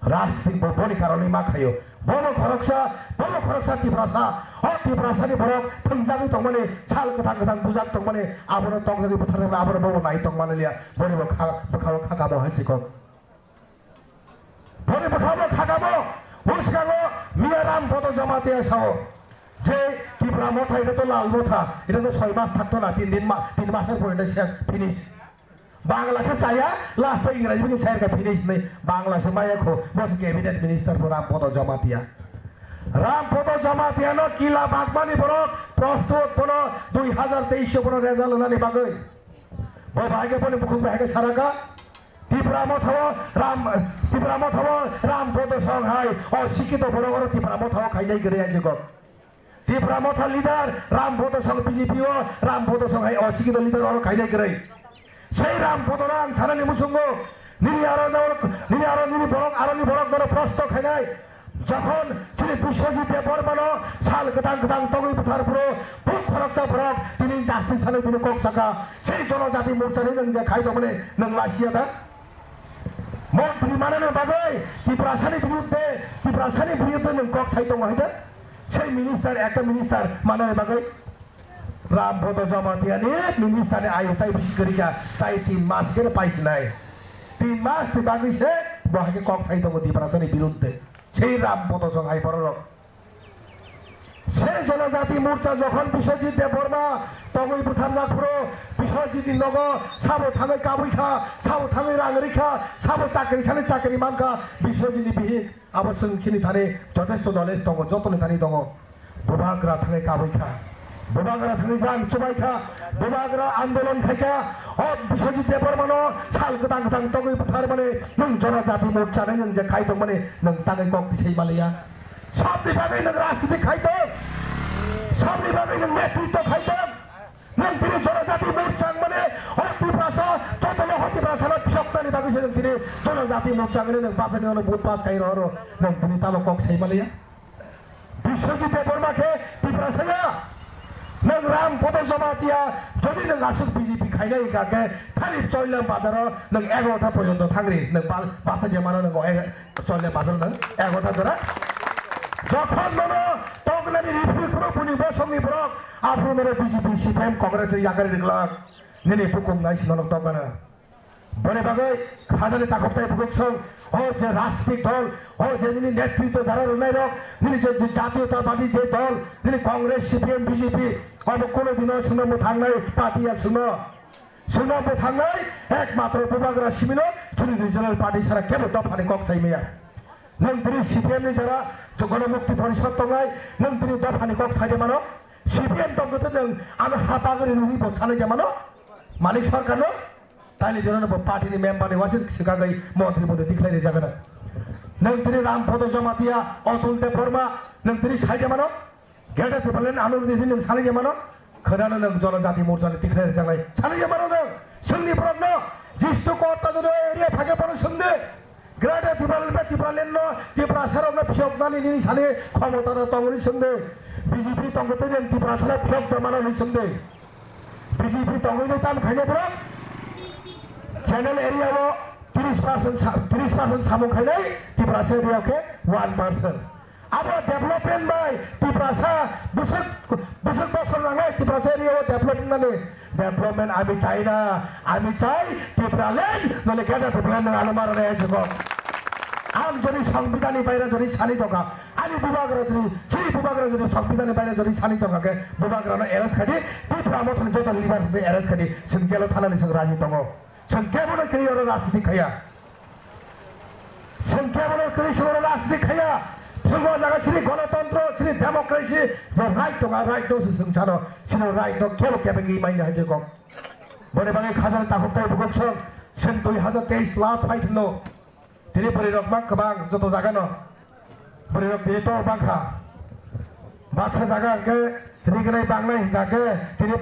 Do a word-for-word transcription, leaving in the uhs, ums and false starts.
Rajniti bo boni karone ma khaio. Bobo khoroksa, bobo khoroksa Tiprasa. O Tiprasani borok thwngjagwi tongmani, sal kwthang kwthang bujak tongmani, abono tokjagwi butharjakmani, abono bobo nai tongmani liya. Boni bo kha, bwkhao kha kamo hai chikok. Boni bwkhao kha kamo. Bwskango Miya Ram Bodo Jamatia sao. Je Tipra Motha, eta to Lal Motha, eta to soi mas thakto na, tin din ma, tin masor pore eta ses, finish. Bangla khe chaya, last o Ingraji bai khe sayar kha finish hinwi, Bangla se maya kho, bo se cabinet minister bo Ram Bodo Jamatia. Ram Bodo Jamatia no kila bagmani borok prostut bono dui hazar teis o bono result rwnani bagwi. Bo bahai khe boni bukhuk bahai khe saraka. Tipra Motha o Ram, Tipra Motha o Ram Bodo song hai, o sikito borok oro Tipra Motha o khainai kwrwi aijwk. Tipra Motha leader Ram Bodo song B J P o, Ram Bodo song hai osikito leader oro khainai kwrwi. Sei Ram Bodo no ang sanani muchungo, nini aro no, nini aro nini borok, aro ni borok no prosto khainai. Jokhon chini Biswajit Debbarma no sal kwthang kwthang togwi buthar phuru, buk khoroksa borok tini justice sanwi tini kok saka. Sei Jonojati Morcha ni nwng je khai tongmani nwng lasiya da? Montri manani bagwi Tiprasani biruddhe, Tiprasani biruddhe nwng kok sai tongo hai da? Sei minister, ekta minister manani bagwi Ram Bodo Jamatia ni minister ni ayu tai bisi kwrwi kha, tai tin mas khe pai sinai. Tin mas ni bagwi se bo hai khe kok sai tongo Tiprasani biruddhe. Sei Ram Bodo song hai borok rok. Se Jonojati Morcha jokhon Biswajit Debbarma tongwi butharjak phuru, Biswajit ni nogo sabo thangwi kabwi kha, sabo thangwi rang rwi kha, sabo chakri sani chakri man kha, Biswajit ni bihik abo chwng chini thani jotesto knowledge tongo, joto ni thani tongo. Bubagra thangwi kabwi kha, Bubagra thangwi jang chubai kha, Bubagra andolon khai kha, o Biswajit Debbarma no sal kwthang kwthang togwi buthar mani nwng Jonojati Morcha ni nwng je khai tong mani nwng tangwi kok tisai maliya. Sabni bagwi nwng rajniti khai tong? Sabni bagwi nwng netritw khai tong? Nwng tini Jonojati Morcha wngmani o Tiprasa, joto logo Tiprasano phiyoknani bagwi se nwng tini Jonojati Morcha wngmani nwng bachani ono vote pass khai rw rw nwng tini tamo kok sai maliya? Biswajit Debbarma khe Tiprasa ya? Nwng Ram Bodo Jamatia, jodi nwng aswk B J P khainai hwnkha khe thani Choilam bazaro nwng egarota porjonto thangri nwng ba-, bachani mano nwng o ega-, Choilam bazar nang egarota jora. Jokhon nono toknani rifri khurok buni bosongni borok, aphuru nono B J P, C P M, Congress ni yakari riklak. Nini bukhuk nai sino nok tokana. Boni bagwi khajani takhuk tai bukhuk song, o je rajnitik dol, o je nini netritw jara rwnai rok, nini je, je Jatiyotabadi je dol, nini Congress, C P M, B J P, obo kuno dino sino mwthangnai party ya sino. Chwngno bwthangnai ekmatro Bubagra simino chini regional party sara kebo dophani kok sai maya. Nwng tini C P M ni jora Jogonmukti Porishad tongnai, nwng tini dophani kok sai de mano. C P M tongkhe to nwng ano ha bagwi rwni bo sanai de mano. Malik Sarkarno, taini jora no bo party ni member ni wasit swkagwi montri podi tikhlai rijak ano. Nwng tini Ram Bodo Jamatia, Atul Debbarma, nwng tini sai de mano. Greater Tipraland ano rwdi hwnwi nwng sanai ya mano? Khwnano nwng Jonojati Morchani tikhlai rwjaknai sanai ya mano nwng? Chwngni borokno Jistu Korta jodi o area phage bono swngdi. Greater Tipraland bai Tipralandno Tiprasarokno phiyoknani nini sani khomota rok tong hwnwi swngdi. B J P tongkhe twi nwng Tiprasano phiyok da mano hwnwi swngdi. B J P tongwi nai tam khainai borok? Channel area o tris percent sa-, tris percent samung khainai, Tiprasa area o khe one percent. Abo development bai Tiprasa bwswk, bwswk bosor nangnai Tiprasa area o development nani. Development ami chai na, ami chai Tipraland, nole Greater Tipraland nwng ano maro nai hai se kok. Ang jodi Songbidan ni baire jodi sani tongkha, ani Bubagra jodi, chini Bubagra jodi Songbidan ni baire jodi sani tongkha khe Bubagra no arrest khai di, Tipra Motha ni joto leader rok no arrest khai di, chwng jail o thana ni chwng raji tongo. Chwng kebono kwrwi oro rajniti khaiya. Chwng kebono kwrwi se oro rajniti khaiya. Chwng o jaga chini gonotantro, chini democracy, je right tongo, right no se chwng sano, chini right no kebo kebengwi manya hai je kok. Boni bagwi khajani takhuk tai bukhuk song, chwng dui hazar teis last fight hwno. Tini bwrwi rok mang kwbang joto jaga no. Bwrwi rok tini to bangkha. Baksa jaga hwnkhe rignai bangnai hwnkha khe tini